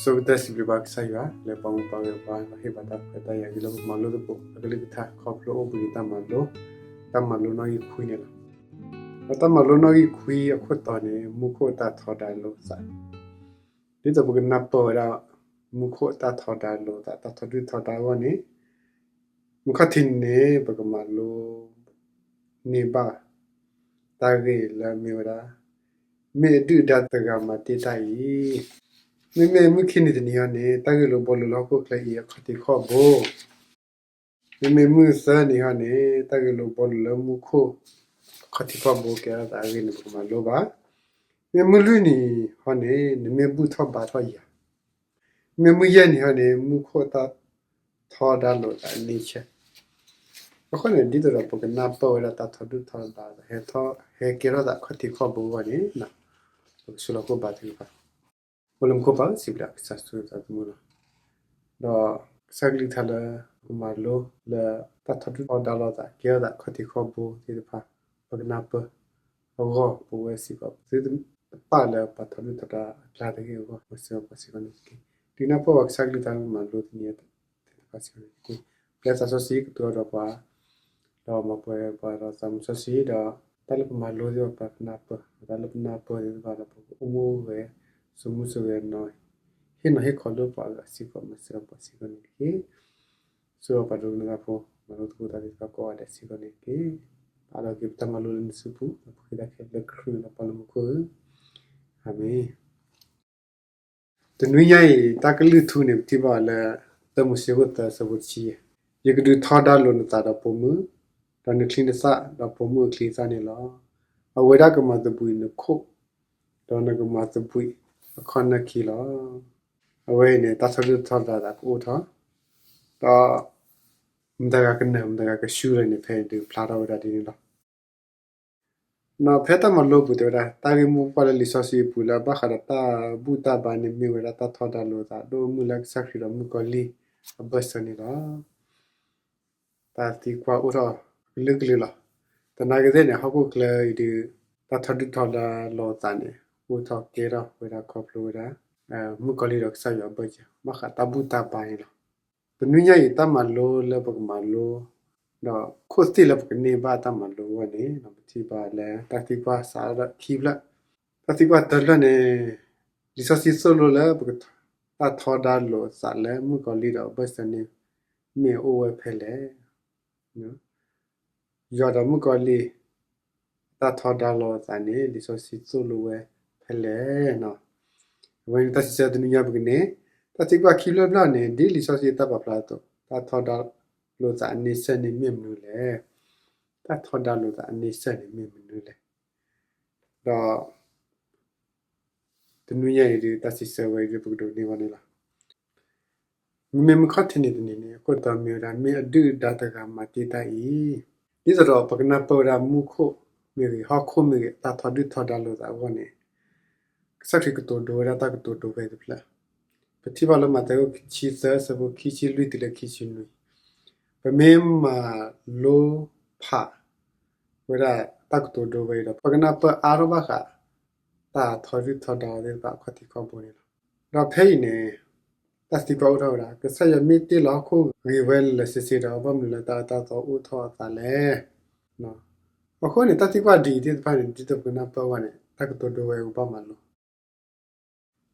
ဆိကတၢၢ်စံးဘျုးဘၣ်ကစၢ်ယွၤ လၢပှၤမူပှၤဂဲၤပှၤ ဒီးဟ့ၣ်ဘၣ်တၢ်ခွဲးတၢ်ယာ်ဂ့ၤလၢပမၤလိသကိး အကလုၢ်ကထါခီဖျိအိၣ်ဘှံးနံၤတၢ်မၤလိ, တၢ်မၤလိနီၣ်ဂံၢ်ခွံန့ၣ်လီၤ. ဒီးတၢ်မၤလိနီၣ်ဂံၢ်ခွံအခိၣ်တီန့ၣ် မူခိၣ်အတၢ်ထီဒါလိာ်သး, ဒ်သိးပကနၢ်ပၢၢ်ဝဲဒၣ် မူခိၣ်အတၢ်ထီဒါလိာ်သး တၢ်ထီဒုၣ်ထီဒါအဂီၢ်န့ၣ် မုၢ်ခီၣ်ထံးန့ၣ် ပကမၤလိန့ၢ်ဘၣ် တၢ်ဂ့ၢ်လၢအမ့ၢ်ဝဲဒၣ် မ့ၢ်အဒုၣ်အဒါတဂၤမၤတ့ၢ်တၢ်အံၤ, မ့မ့ၢ်မုၢ်ခံနံၤတနံၤဟီန့ၣ် တၢ်ဂ့ၢ်လိာ်ဘီလိာ်လၢဟီၣ်ခိၣ်ချၢအံၤအခီၣ်ထံးခီၣ်ဘိ, မ့မ့ၢ်မုၢ်သၢနံၤဟီန့ၣ် တၢ်ဂ့ၢ်လိာ်ဘီလိာ်လၢမူခိၣ် အခီၣ်ထံးခီၣ်ဘိကဲထီၣ်သးအဂ့ၢ်န့ၣ် ပကမၤလိဘၣ်. မ့ၢ်မုၢ်လွံၢ်နံၤဟီန့ၣ် နမ့ၢ်ဘူၣ်ထီၣ်ဘါထီၣ်ယၤ မ့ၢ်မုၢ်ယဲၢ်နံၤဟီန့ၣ် မူခိၣ်အတၢ်ထီဒါလိာ်သးအန့ဆၢၣ်. အဃိန့ၣ် ဒ်သိးဒီးပကနၢ်ပၢၢ်ဝဲဒၣ်တၢ်ထီဒုၣ်ထီဒါ ဟဲထီၣ်ဟဲကဲထီၣ်သးအခီၣ်ထံးခီၣ်ဘိအဂီၢ်န့ၣ် ပကဆိလီၤခိၣ်ဘါထုကဖၣ်. အိၣ်လၢမူခိၣ် ပစံးဘျုးကစၢ်ဆိၣ်ဂ့ၤသးသမူလီၤ. ဒီးကစၢ်ကလုၢ်ကထါလၢပကမၤလိလၢတၢ်ထီဒုၣ်ထီဒါလိာ်သး ကဲထီၣ်သးအခီၣ်ထံးခီၣ်ဘိသ့ၣ်တဖၣ် ပကနၢ်ပၢၢ်အဂီၢ် ပဝဲစ့ၢ်ကီး ပသုတပာ်လၢပှၤထီဒုၣ်ထီဒါအကျါတဂ့ၤအဂီၢ် မၤစၢၤပှၤစ့ၢ်ကီးန့ၣ်တက့ၢ်. ဒုးနၢ်ပၢၢ်ပှၤကစၢ်ကလုၢ်ကထါလၢပမၤလိတနံၤအံၤသ့ၣ်တဖၣ်စ့ၢ်ကီးန့ၣ်တက့ၢ်. ပျဲသးစီဆှံကတိၤဒီးပှၤ ဒီးမၤပှဲၤပှၤဒီးသးမူစီဆှံဒီး တၢ်လၢပမၤလိသ့ၣ်တဖၣ်ပှၤကနၢ်ပၢၢ် ဒီးတၢ်လၢပနၢ်ပၢၢ်သ့ၣ်တဖၣ်ဒီးပကအိၣ်မူအိၣ်ဂဲၤ စိာ်မူစိာ်ဂဲၤနီၤ ဟ့ၣ်နီၤဟ့ၣ်ခီဒိၣ်ပှၤအဂၤစ့ၢ်ကီး မၤစၢၤပှၤစ့ၢ်ကီးန့ၣ်တက့ၢ်. ဆိၣ်ဂ့ၤပှၤဒိကနၣ်တၢ်ဖိ မၤလိသကိးတၢ်သ့ၣ်တဖၣ်ကိးဂၤဒဲးစ့ၢ်ကီးန့ၣ်တက့ၢ်. ပာ်လီၤက့ၤပတၢ်မၤလိလၢနစုပူၤ ဒီးပဃ့တၢ်ခဲလၢာ်လၢခရံာ်ဒီးပၢ်လၢမူခိၣ်ဧၢ, အၤမ့ၣ်. တနွံညါအံၤ တၢ်ကလုၢ်ထူန့ၣ် ပထံၣ်ဘၣ်လၢ သၢမိၤၡ့ခိၣ်သၢဆၢဖိတဆံယဲၢ်, ယကဒုးထီဒါလိာ်နသးဒီးပိာ်မုၣ်, ဒီးနချံနသၣ်ဒီးပိာ်မုၣ်အချံအသၣ်န့ၣ်လီၤ. အဝဲဒၣ်ကမၤသဘှံးနခိၣ်, ဒီးနကမၤသဘှံးအခီၣ်နၢၢ်ခံလီၤ. အဝဲအံၤန့ၣ် တၢ်ထီဒုၣ်ထီဒါသးကအိၣ်ထီၣ်, ဒီး မတၤဂၤကနၢၤ မတၤဂၤကဆူလဲၣ်န့ၣ် ဖဲအံၤဒုးဖျါထီၣ်ဝဲဒၣ်ဒ်န့ၣ်လီၤ. ဒီးဖဲတၢ်မၤလိပူၤတဲဝဲဒၣ် တၢ်ဂ့ၢ်မိၢ်ပှၢ်လၢလံာ်စီဆှံအပူၤလၢအဘၣ်ဃးဒီးတၢ်ဘူၣ်တၢ်ဘါန့ၣ် မ့ၢ်ဝဲဒၣ်တၢ်ထီဒါလိာ်သးဒိၣ်မုၢ်လၢကစၢ်ခရံာ်ဒီးမုၣ်ကီၤလံၢ်အဘၢၣ်စၢၤန့ၣ်လီၤ. တၢ်သံကွၢ်အိၣ်ထီၣ်ကလုာ်ကလုာ်လီၤ. သနာ်က့သ့ၣ်န့ၣ် ဟီၣ်ခိၣ်ချၢအံၤဒုး တၢ်ထီဒုၣ်ထီဒါလိာ်သးန့ၣ် အိၣ်ထီၣ်ကဲထီၣ်ဝဲဒၣ်ခီဖျိဝဲဒၣ် မုၣ်ကီၤလံၢ်ဒီးကစၢ်ယွၤအဘၢၣ်စၢၤ ဘၣ်ဃးတၢ်ဘူၣ်တၢ်ဘါန့ၣ်လီၤ. တနွံညါအံၤ တၢ်မၤလိလၢပကမၤလိ ဒီးခိၣ်သ့ၣ်လၢပကန့ၢ်ဘၣ်တၢ်မၤလိအဂီၢ်န့ၣ် ပထံၣ်ဘၣ်လၢတၢ်သံကွၢ်စးထီၣ်ဒီးခံဖျၢၣ်, တၢ်သံကွၢ်တဖျၢၣ်န့ၣ် လံာ်စီဆှံသိၣ်လိလၢပက တၢ်ထီဒါလိာ်သးလၢမုၣ်ကီၤလံၢ်ဒီးအဘၢၣ်စၢၤန့ၣ် မ့ၢ်အအိၣ်ဝဲဖဲလဲၣ်. ယွၤဒီးမုၣ်ကီၤလံၢ် တၢ်ထီဒါလိာ်သးန့ၣ် လံာ်စီဆှံသိၣ်လိဝဲဖဲလဲၣ်. အဝဲန့ၣ်တၢ်စံးဆၢတနွံညါပကန့ၣ် တၢ်သံကွၢ်ခံဖျၢၣ်တဖျၢၣ်န့ၣ် ဒ်လံာ်စီဆှံတၢ်ပာ်ဖျါအသိး တၢ်ထီဒါလိာ်သးအန့ဆၢၣ်န့ၣ်မ့ၢ်မနုၤလဲၣ်. တၢ်ထီဒါလိာ်သးအန့ဆၢၣ်န့ၣ်မ့ၢ်မနုၤလဲၣ်. ဒီး တနွံညါအံၤဒုး တၢ်စံးဆၢဝဲအံၤဒုး ပကဒိးန့ၢ်ဘၣ်န့ၣ်လီၤ. မ့မ့ၢ်မုၢ်ခီၣ်ထံးနံၤတနံၤန့ၣ် အခိၣ်တီမ့ၢ်ဝဲဒၣ် မ့ၢ်အဒုၣ်အဒါတဂၤမၤတ့ၢ်တၢ်အံၤ, ဒ်သိးဒီးပကနၢ်ပၢၢ်ဝဲဒၣ်မူခိၣ်မ့ၢ်ဂ့ၤ ဟီၣ်ခိၣ်မ့ၢ်ဂ့ၤ အတၢ်ထီဒုၣ်ထီဒါလိာ်သးအဂီၢ်န့ၣ် ကစၢ်ခရံာ်ကတိၤဒိဝဲဒၣ်တၢ်ကတိၤဒိဖဲတဖျၢၣ်. ပထံၣ်ဘၣ်လၢမးသဲအခိၣ်ခံဆံသၢ အဆၢဖိခံဆံလွံၢ်တုၤလၢခံဆံနွံ, ပမ့ၢ်မၤလိဖးဝဲဒၣ်တၢ်ကတိၤဒိဝဲအံၤဒီး ပကနၢ်ပၢၢ်အါထီၣ်ဘၣ်ဃး တၢ်ထီဒုၣ်ထီဒါသ့ၣ်တဖၣ်အခီၣ်ထံးခီၣ်ဘိန့ၣ်လီၤ. ဒီးဖဲအံၤန့ၣ် တၢ်သံကွၢ်အိၣ်ထီၣ်ဝဲဒၣ် ကစၢ်ယွၤမ့ၢ်တ့ၢ်လီၤဟီၣ်ခိၣ်ဂ့ၤဝဲလၢာ်ဆ့ဆ့ဒီး ဘၣ်မနုၤလၢတၢ်အၢတၢ်သီအိၣ်ထီၣ်အသးလဲၣ်. အဃိန့ၣ် တၢ်သံကွၢ်ဒ်အံၤသ့ၣ်တဖၣ်န့ၣ် ဒ်သိးပကနၢ်ပၢၢ်ဝဲန့ၣ် တၢ်ကတိၤဒိဝဲအံၤဘၣ်မၤလိ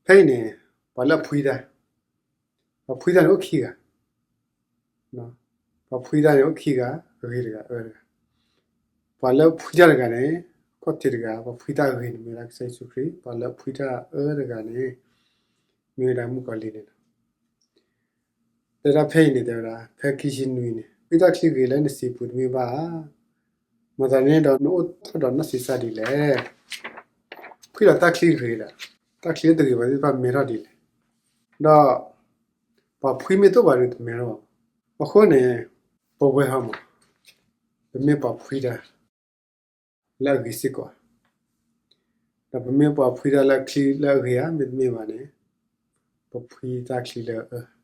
ဖဲအံၤန့ၣ် ပှၤလၢအဖှံတၢ်, ပှၤဖှံတၢ်န့ၣ်အိၣ်ခံဂၤ, ပှၤဖှံတၢ်န့ၣ်အိၣ်ခံဂၤ, အဂ့ၤတဂၤ အၢတဂၤ. ပှၤလၢဖှံတၢ်တဂၤန့ၣ် အခီၣ်ထံးတဂၤ, ပှၤဖှံတၢ်အဂ့ၤန့ၣ် မ့ၢ်ဝဲဒၣ်ကစၢ်ယ့ၣ်ၡူးခရံာ်, ပှၤလၢအဖှံတၢ်အၢတဂၤန့ၣ် မ့ၢ်ဝဲဒၣ်မုၣ်ကီၤလံၢ်န့ၣ်လီၤ. တဲဒၣ်ဖဲအံၤန့ၣ် တဲဝဲဒၣ် ဖဲခံဆံနွံန့ၣ် ဖှံတၢ်ချံဂ့ၤလၢနစံာ်ပူၤတမ့ၢ်ဘၣ်ဧါ. မၤသးဒ်န့ၣ်ဒီး နအိၣ်ထီၣ်ဒီးနီၢ်ဆံးစၢ်ဒ်လဲၣ်. ဖှံဒီးတၢ်ချံဂ့ၤဒီး တၢ်ချံတဂ့ၤဘၣ်သ့ၣ်တဖၣ်မဲထီၣ်ဒ်လဲၣ်. ဒီး ပှၤဖှံမ့ၢ်တအိၣ်ဘၣ်ဒီးတမဲထီၣ်ဘၣ်. အဃိန့ၣ် ပဝဲဟီမး ပမ့ၢ်ပှၤဖှံတၢ် လၢအဂ့ၤစ့ၢ်ကီး, ဒီးပမ့ၢ်ပှၤဖှံတၢ်လၢအချံလၢအဂ့ၤဧါ မ့တမ့ၢ်ဘၣ်န့ၣ် ပဖှံတၢ်ချံလၢအအၢ.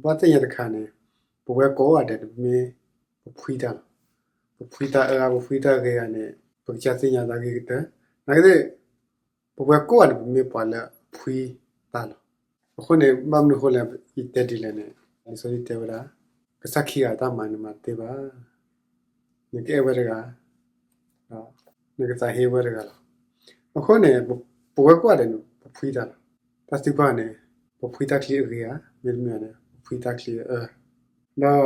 ပဘၣ်သ့ၣ်ညါတခါန့ၣ် ပဝဲကိးဂၤဒဲးန့ၣ် ပမ့ၢ်ပဖှံတၢ်လီၤ. ပဖှံတၢ်အၢဧါ ပဖှံတၢ်ဂ့ၤဧါန့ၣ် ပကစၢ်သ့ၣ်ညါတၢ်ဂ့ၤကတၢၢ်. နာ်က့သ့ၣ် ပဝဲကိးဂၤန့ၣ် ပမ့ၢ်ပှၤလၢအဖှံတၢ်လီၤ. အဃိန့ၣ် ဘၣ်မနုၤအဃိလဲၣ် ယတဲဒ်လဲၣ်န့ၣ် လံာ်စီဆှံတဲဝဲဒၣ် ကစၢ်ခံဂၤအတၢ်မၤနမၤတသ့ဘၣ်, နကအဲၣ်ဝဲတဂၤ, နကသးဟ့ဝဲတဂၤလီၤ. အဃိန့ၣ် ပဝဲကွၢ်ဒဲးန့ၣ် ပဖှံတၢ်လီၤ. တၢ်သံကွၢ်န့ၣ် ပဖှံတၢ်ချံအဂ့ၤဧါ, မ့တမ့ၢ်န့ၣ် ပဖှံတၢ်ချံအအၢ. ဒီး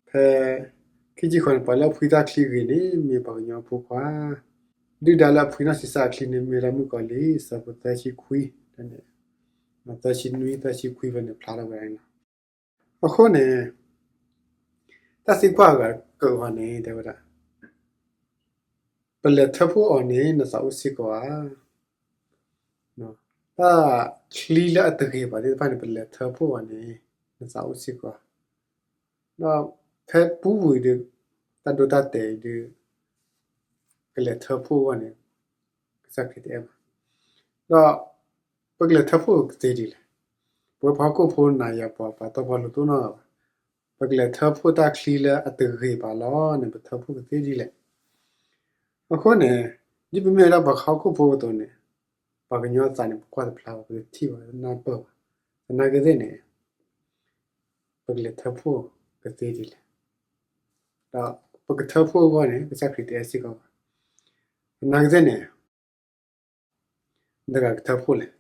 ဖဲခံဆံဃိးန့ၣ် ပှၤလၢအဖှံတၢ်ချံအဂ့ၤန့ၣ် မ့ၢ်ပှၤကညီအဖိခွါ, ဒုၣ်ဒါလၢအဖှံနီၢ်ဆံးစၢ်အချံန့ၣ် မ့ၢ်ဝဲဒၣ်မုၣ်ကီၤလံၢ် ဆၢဖိသၢဆံခွံ, သၢဆံနွံ သၢဆံခွံဖဲန့ၣ် ဖျါထီၣ်ဝဲဒၣ်န့ၣ်လီၤ. အဃိန့ၣ် တၢ်သံကွၢ်အဂၤကဂီၤန့ၣ် တဲဝဲဒၣ် ပလဲၤထၢဖှိၣ်အီၤန့ၣ် နသးအိၣ်စ့ၢ်ကီးဧါ. တၢ်ချံလၢအတဂ့ၤဘၣ်သ့ၣ်တဖၣ်န့ၣ် ပလဲၤထၢဖှိၣ်အီၤန့ၣ် နသးအိၣ်စ့ၢ်ကီးဧါ. ဒီးဖဲပူၤကွံာ်ဒီး တၢ်ဒိတၢ်တဲာ်အံၤဒီး ကလဲၤထၢဖှိၣ်အဂီၢ်န့ၣ် ကစၢ်ခရံာ်တအဲၣ်ဘၣ်. ဒီးပကလဲၤထၢဖှိၣ်ကသ့ဒ်လဲၣ်. ပဝဲပှၤဟီၣ်ခိၣ်ဖိနၤယၤပှၤ ပှၤတီပှၤလိၤတအိၣ်နီတဂၤဘၣ်. ပကလဲၤထၢဖှိၣ်တၢ်ချံလၢအတဂ့ၤဘၣ်လီၤန့ၣ် ပထၢဖှိၣ်ကသ့ဒ်လဲၣ်. အဃိန့ၣ် ဒ်ပမ့ၢ်ဝဲဒၣ်ပှၤဟီၣ်ခိၣ်ဖိအသိးန့ၣ် ပှၤကညီသးန့ၣ် ပကွၢ်တဖျါဘၣ်, ပတထံၣ်ဘၣ်, ပတနၢ်ပၢၢ်ဘၣ်. သနာ်က့သ့ၣ်န့ၣ် ပကလဲၤထၢဖှိၣ်ကသ့ဒ်လဲၣ်. ဒီးပကထၢဖှိၣ်အဂီၢ်န့ၣ် ကစၢ်ခရံာ်တအဲၣ်စ့ၢ်ကီးဘၣ်. သနာ်က့သ့ၣ်န့ၣ် တဂၤကထၢဖှိၣ်လဲၣ်.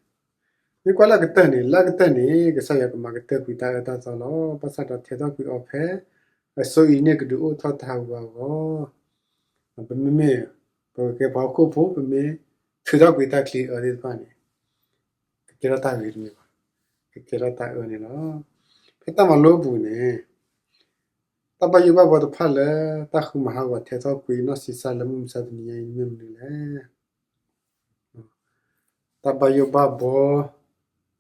မ့ၢ်ကွၢ်လၢအကတၢၢ်န့ၣ်, လၢအကတၢၢ်န့ၣ် ကစၢ်ယွၤကမၤကတၢၢ်ကွံာ်တၢ်အၢတၢ်သီလီၤ. ဘၣ်ဆၣ်ဒီးထဲးထီၣ်ကွံာ်အီၤဖဲ အစိအံၤန့ၣ်ကဒုးအိၣ်ထီၣ်တၢ်ဟးဂူာ်ဟးဂီၤ. ပမ့မ့ၢ် ပကကဲပှၤဟီၣ်ခိၣ်ဖိ ပမ့ၢ်ထုးထီၣ်ကွံာ်တၢ်ချံအၢသ့ၣ်တဖၣ်န့ၣ် ကကဲထီၣ်တၢ်ဂ့ၤတမ့ၢ်ဘၣ်, ကကဲထီၣ်တၢ်အၢန့ၣ်လီၤ. ဖဲတၢ်မၤလိအပူၤန့ၣ် တၢ်ဘၣ်ယိၣ်ဘၣ်ဘီတဖၣ်လၢတၢ်ဃုမၤဟးဂီၤထဲးထီၣ်ကွံာ်နီၢ်ဆံးစၢ်လၢမုၢ်မဆါတနံၤညါအံၤ မ့ၢ်မနုၤလဲၣ်. တၢ်ဘၣ်ယိၣ်ဘၣ်ဘီ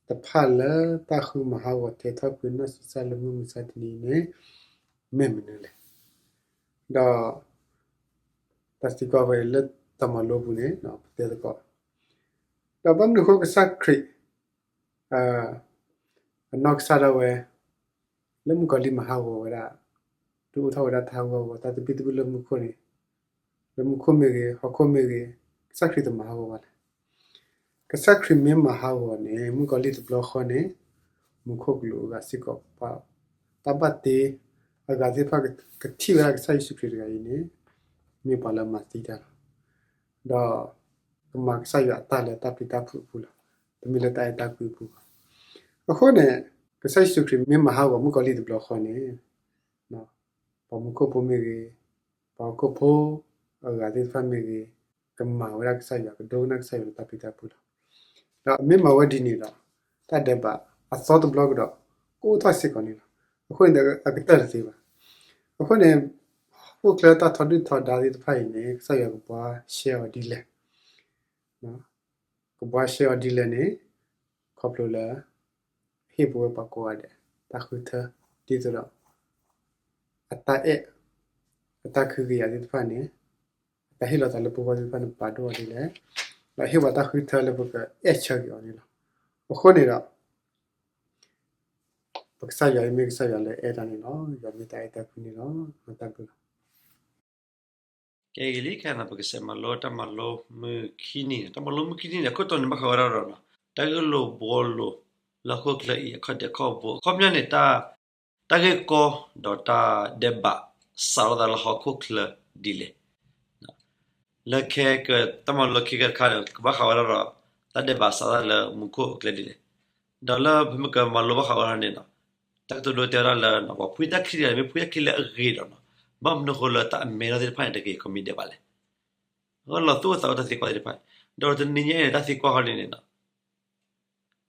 တဖၣ်လၢတၢ်ဃုမၤဟးဂီၤထဲးထီၣ်ကွံာ်နီၢ်ဆံးစၢ်လၢမုၢ်မဆါတနံၤအံၤန့ၣ် မ့ၢ်မနုၤလဲၣ်. ဒီး တၢ်သံကွၢ်ဝဲလၢတၢ်မၤလိအပူၤန့ၣ် ပတဲသကိး, ဒီးဘၣ်မနုၤအဃိကစၢ်ခရံာ် အနီၢ်ကစၢ်ဒၣ်ဝဲ လၢမုၣ်ကီၤလံၢ်မၤဟးဂီၤဝဲဒၣ်, ဒုးအိၣ်ထီၣ်ဝဲဒၣ်တၢ်ဟးဂူာ်ဟးဂီၤ တၢ်သဘံၣ်သဘုၣ်လၢမူခိၣ်န့ၣ်, လၢမူခိၣ်မ့ၢ်ဂ့ၤ, ဟီၣ်ခိၣ်မ့ၢ်ဂ့ၤ, ကစၢ်ခရံာ်တမၤဟးဂီၤဘၣ်လဲၣ်. ကစၢ်ခရံာ်မ့ၢ်မၤဟးဂီၤန့ၣ် မုၣ်ကီၤလံၢ်တဘျီဃီန့ၣ် မူခိၣ်ကလူးအဂၤစ့ၢ်ကီး ပှၤတၢ်ဘၣ်တ့အဂၤသ့ၣ်တဖၣ် ကထံၣ်ဝဲဒၣ်ကစၢ်ယ့ၣ်ၡူးခရံာ်တဂၤအံၤန့ၣ် မ့ၢ်ပှၤလၢအမၤသံတၢ်လီၤ. ဒီး ကမၤကစၢ်ယွၤအတၢ်လၢတၢ်ပျံၤတၢ်ဖုးအပူၤလီၤ. တမ့ၢ်လၢတၢ်အဲၣ်တၢ်ကွံအပူၤဘၣ်. အဃိန့ၣ် ကစၢ်ယ့ၣ်ၡူးခရံာ်မ့ၢ်မၤဟးဂီၤမုၣ်ကီၤလံၢ်တဘျီဃီန့ၣ် ပှၤမူခိၣ်ဖိမ့ၢ်ဂ့ၤ, ပှၤဟီၣ်ခိၣ်ဖိအဂၤသ့ၣ်တဖၣ်မ့ၢ်ဂ့ၤ, ကမၤဝဲဒၣ်ကစၢ်ယွၤ ကဒိကနၣ်ကစၢ်ယွၤလၢတၢ်ပျံၤတၢ်ဖုးလီၤ. ဒီးမ့ၢ်မၤဝဲဒ်န့ၣ်ဒီး တၢ်ဒဲးဘးအသီတဘျီကဒီး ကအိၣ်ထီၣ်စ့ၢ်ကီးန့ၣ်လီၤ. အဃိန့ၣ်ဒီး အကတၢၢ်တသ့ဘၣ်. အဃိန့ၣ် ဟီၣ်ခိၣ်ချၢတၢ်ထီဒုၣ်ထီဒါသ့ၣ်တဖၣ်အံၤန့ၣ် ကစၢ်ယွၤကဘှါရှဲအီၤဒ်လဲၣ်. ကဘှါရှဲအီၤဒ်လဲၣ်န့ၣ် ခီဖျိလၢ ဟ့ၣ်ပဝဲပှၤကိးဂၤဒဲး တၢ်ဃုထၢ ဒ်သိးဒီး အတၢ်အဲၣ် အတၢ်ကဟုကယာ်သ့ၣ်တဖၣ်န့ၣ် အတၢ်ဟ့ၣ်လီၤသးလၢပဂီၢ်သ့ၣ်တဖၣ်န့ၣ် ပာ်ဒိၣ်အီၤဒ်လဲၣ်, ဒီးဟ့ၣ်ပှၤတၢ်ဃုထၢလၢပကအဲၣ်ဆၢက့ၤအီၤန့ၣ်လီၤ. အဃိန့ၣ်ဒီး ပကစၢ်ယွၤအံၤမ့ၢ်ကစၢ်ယွၤလၢအဲၣ်တၢ်န့ၣ်လီၤ. ယွၤမ့ၢ်တၢ်အဲၣ်တၢ်ကွံန့ၣ်လီၤ. တၢ်ဘျုးလီၤ. ကဲဂ့ၤလံ ခဲအံၤန့ၣ် ပကဆဲးမၤလိတၢ်မၤလိမုၢ်ခံနံၤန့ၣ်, တၢ်မၤလိမုၢ်ခံနံၤန့ၣ် အခိၣ်တီန့ၣ် ဘၣ်ဃးဝဲဒၣ်ဒီး တၢ်ဂ့ၢ်လိာ်ဘှီလိာ်လၢဟီၣ်ခိၣ်ချၢအံၤ အခီၣ်ဒဲးခီၣ်ဘိ အခီပညီန့ၣ် တၢ်ဂ့ၢ်ကီ ဒီးတၢ်ဒဲးဘးစးထီၣ်သးလၢဟီၣ်ခိၣ်ချၢဒ်လဲၣ်. လၢခဲက တၢ်မၤလိခဲကတခါန့ၣ် ကဘၣ်ဃးဝဲဒၣ်ဒီး တၢ်ဒဲးဘးစးထီၣ်သးလၢမူခိၣ်အကျဲဒ်လဲၣ်. ဒီးလၢပမ့ၢ်ကမၤလိဘၣ်ဃးဝဲဒၣ်န့ၣ်ဒီး တၢ်ကတိၤဒိတဲဝဲဒၣ်လၢ ပှၤဖှံတၢ်ချံတဂၤန့ၣ် မ့ၢ်ဖှံတၢ်ချံလၢအဂ့ၤဒီး ဘၣ်မနုၤအဃိလၢတၢ်အမဲထီၣ်သ့ၣ်တဖၣ်န့ၣ် တဂ့ၤကိးမံၤဒဲးဘၣ်လဲၣ်. လီၤသူၣ်အိၣ်သးအိၣ်တၢ်သံကွၢ်သ့ၣ်တဖၣ်န့ၣ်, ဒီးတနံၤညါအံၤန့ၣ် တၢ်သံကွၢ်ဃီန့ၣ်န့ၣ်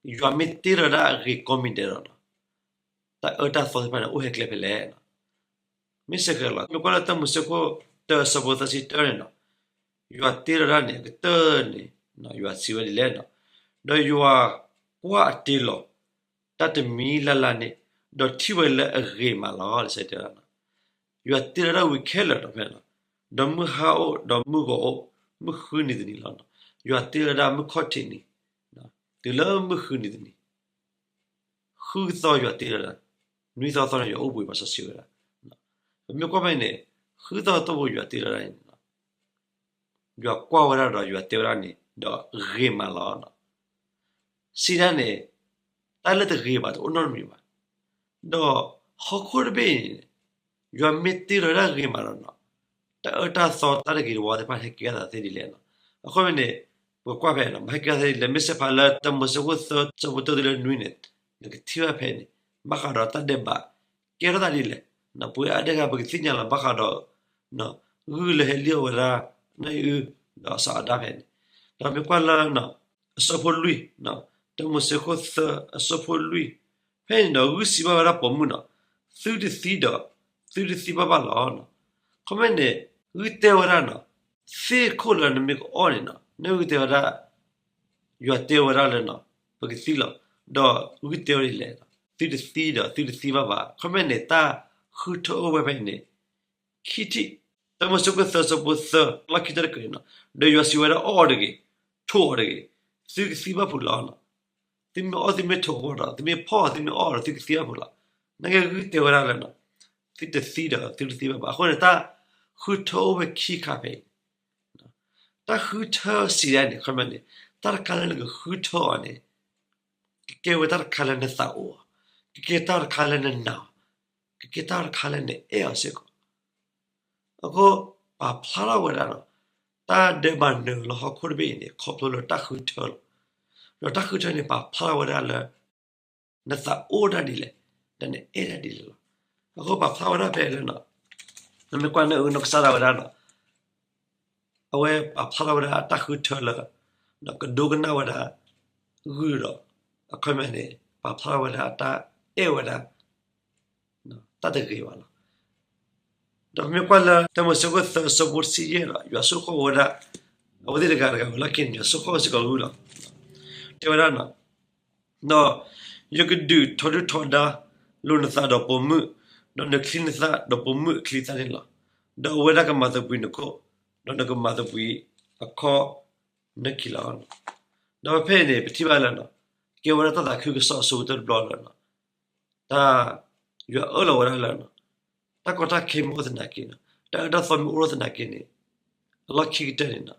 ယွၤမ့ၢ်တ့လီၤဒၣ်အဂ့ၤကိးမံၤဒဲးဒီး တၢ်အၢတၢ်သီသ့ၣ်တဖၣ်န့ၣ် အိၣ်ဟဲကျဲဖဲလဲၣ်. မ့ၢ်စ့ၢ်ကီးလီၤ. မ့ၢ်ကွၢ်လၢတၢမိၤၡ့ခိၣ်တၢအဆၢဖိသၢဆံတၢန့ၣ်ဒီး ယွၤတ့လီၤဒၣ်န့ၣ် အကတၢၢ်န့ၣ် ယွၤစံးဝဲဒ်လဲၣ်န့ၣ်, ဒီးယွၤကွၢ်အတ့လီၤ တၢ်တမံၤလၢ်လၢ်န့ၣ်, ဒီးထံၣ်ဝဲလၢအဂ့ၤမးလီၤ. လံာ်စီဆှံတဲဝဲဒၣ်, ယွၤတ့လီၤဒၣ်ဝံၤခဲလၢာ်ဒီးဖဲန့ၣ်လီၤ. ဒီးမုၢ်ဟါအိၣ်, ဒီးမုၢ်ဂီၤအိၣ်, မုၢ်ဃုနံၤတနံၤလီၤ. ယွၤတ့လီၤဒၣ်မုၢ်ခီၣ်ထံးနံၤ, တုၤလၢမုၢ်ဃုနံၤတနံၤ ဃုသီယွၤတ့လီၤဒၣ်, နွံသီသီန့ၣ် ယွၤအိၣ်ဘှံးပှၤစီဆှံဝဲဒၣ်. ပမ့ၢ်ကွၢ်ဖဲန့ၣ် ဃုသီတိၢ်ဖိယွၤတ့လီၤဒၣ်န့ၣ် ယွၤကွၢ်ဝဲဒၣ်ဒီးယွၤတဲဝဲဒၣ်န့ၣ် ဒီးဂ့ၤမးလီၤ. စံးဒၣ်န့ၣ် တၢ်လၢတဂ့ၤဘၣ်တအိၣ်နီတမံၤဘၣ်. ဒီးဟီၣ်ခိၣ်တဘ့ၣ်အံၤန့ၣ် ယွၤမ့ၢ်တ့လီၤတၢ်ဂ့ၤမးဒီးနီၤ, တၢ်အၢတၢ်သီတၢ်တဂ့ၤတဝါသ့ၣ်တဖၣ်ဟဲကဲထီၣ်သးသ့ဒ်လဲၣ်နီၤ. အဃိန့ၣ် ပကကွၢ်ဖဲ မဟဲကဲထီၣ်သ့ဒ်လဲၣ်, မ့ၢ်စဲးဖးလၢတၢမိၤၡ့ခိၣ်သၢဆၢဖိတၢတုၤလၢနွံန့ၣ် နကထံၣ်ဘၣ်ဖဲန့ၣ် ဘၣ်ဃးဒီးတၢ်ဒဲးဘးကဲထီၣ်သးဒ်လဲၣ်. ပဝဲအါဒဲးဂၤ ပကသ့ၣ်ညါလီၤဘၣ်ဃးဒီး ဂုၢ်လၢဟဲလံၣ်အီၣ်ဝဲဒၣ် နီၢ်အံၣ်အုဒီးစီၤအၤဒၣ်ဖဲန့ၣ်, ဒီးမ့ၢ်ကွၢ်လၢ အဆၢဖိလွံၢ်, တၢမိၤၡ့ခိၣ်သၢအဆၢဖိလွံၢ်, ဖဲန့ၣ်ဒီးဂုၢ်စံးဘၣ်ဝဲဒၣ်ပိာ်မုၣ်နီၤ, သုတသံဒီးသုတသံဘၣ်ဘၣ်လီၤ. ခီမ့ၢ်န့ၣ် ဂုၢ်တဲဝဲဒၣ်နီၤ, သ့ၣ်ခိၣ်လၢနမ့ၢ်ကအီၣ်န့ၣ်နီၤ, နဂုၢ်တဲဝဲဒၣ် ယွၤတဲဝဲဒၣ်လၢနီၤ, ပကသံလီၤ. ဒီးဂုၢ်တဲဝဲဒ်လဲၣ်, သုတသံဒီးသုတသံဘၣ်ဘၣ်. ခီမ့ၢ်န့ၣ် တၢ်ဃုထၢအိၣ်ဝဲဖဲန့ၣ် ခံထံၣ်, တၢမိၤၡ့ခိၣ်သၢဆၢဖိသၢ လီၢ်ခံတၢတကတၢၢ်န့ၣ်နီၤ, ဒီးယွၤစံးဝဲဒၣ်အီၣ်အီၤတဂ့ၤ, ထိၣ်အီၤတဂ့ၤ, သုကသံဘၣ်ဖုးလီၤ. သုမ့ၢ်အီၣ်သုမ့ၢ်ထိၣ်အီၤဒီး သုမ့ၢ်ဖီၣ်အီၤသုမ့ၢ်အီၣ်အီၤဒီး သုကသံဘၣ်ဖုးလီၤ. နာ်က့ဂုၢ်တဲဝဲဒၣ်လၢနီၤ, သုတသံဒီးသုတသံဘၣ်ဘၣ်. အဃိန့ၣ် တၢ်ဃုထၢအိၣ်ဝဲခံခါဖဲအံၤ တၢ်ဃုထၢစံးဒ်န့ၣ် ခီမ့ၢ်န့ၣ် တၢ်တခါလၢနကဃုထၢအီၤန့ၣ် ကကဲဝဲတၢ်တခါလၢနသးအိၣ်အီၤ, ကကဲတၢ်တခါလၢနနာ်အီၤ, ကကဲတၢ်တခါလၢနအဲၣ်အီၤစ့ၢ်ကီး. အဃိ ပာ်ဖျါထီၣ်ဝဲဒၣ်ဒီး တၢ်ဒဲးဘးနုာ်လၢဟီၣ်ခိၣ်တဘ့ၣ်အံၤန့ၣ် ခီဖျိလၢတၢ်ဃုထၢလီၤ. ဒီးတၢ်ဃုထၢန့ၣ် ပာ်ဖျါထီၣ်ဝဲဒၣ်လၢ နသးအိၣ်တၢ်ဒ်လဲၣ်, ဒီးနအဲၣ်တၢ်ဒ်လဲၣ်လီၤ. အဃိပာ်ဖျါဝဲဒၣ်ဖဲလၢနီၤ, နမ့ၢ်ကွၢ်န့ၣ် အနီၢ်ကစၢ်ဒၣ်ဝဲဒၣ်နီၤ, အဝဲပာ်ဖျါထီၣ်ဝဲဒၣ်တၢ်ဃုထၢလၢ ကဒိကနၣ်ဝဲဒၣ်ဂုၢ်ဒီး အခီပညီန့ၣ် ပာ်ဖျါထီၣ်ဝဲဒၣ်တၢ်အဲၣ်ဝဲဒၣ် တၢ်တဂ့ၤဘၣ်လီၤ. ဒီးပမ့ၢ်ကွၢ်လၢတၢမိၤၡ့ခိၣ်သၢဆၢဖိတဆံယဲၢ်ဒီး ယွၤဆိၣ်ဃီၣ်ဝဲဒၣ် အဝဲသ့ၣ်တဂၤတဂၤဝဲလီၢ်ခံန့ၣ် ယွၤဆိၣ်ဃီၣ်ဝဲစ့ၢ်ကီးဂုၢ်လီၤ. တဲဝဲဒၣ်နီၤ, ဒီးယကဒုးထီဒုၣ်ထီဒါလိာ်နသးဒီးပိာ်မုၣ်, ဒီးနချံနသၣ်ဒီးပိာ်မုၣ်အချံအသၣ်န့ၣ်လီၤ. ဒီးအဝဲဒၣ်ကမၤသပှၢ်နခိၣ်, ဒီးနကမၤသပှၢ်အခီၣ်နၢခံလီၤ. ဒီးဖဲအံၤန့ၣ် ပထံၣ်ဘၣ်လၢ ကဲဝဲဒၣ်တၢ်သးခုကစီၣ်အဆိကတၢၢ်တဘျီလၢ တၢ် ယွၤအၢၣ်လီၤဝဲဒၣ်လၢ တၢ်ကီတၢ်ခဲမ့ၢ်အိၣ်သနာ်က့နီၤ, တၢ်အၢတၢ်သီမ့ၢ်အိၣ်ထီၣ်သနာ်က့န့ၣ် အလီၢ်ခံကတၢၢ်န့ၣ်နီၤ,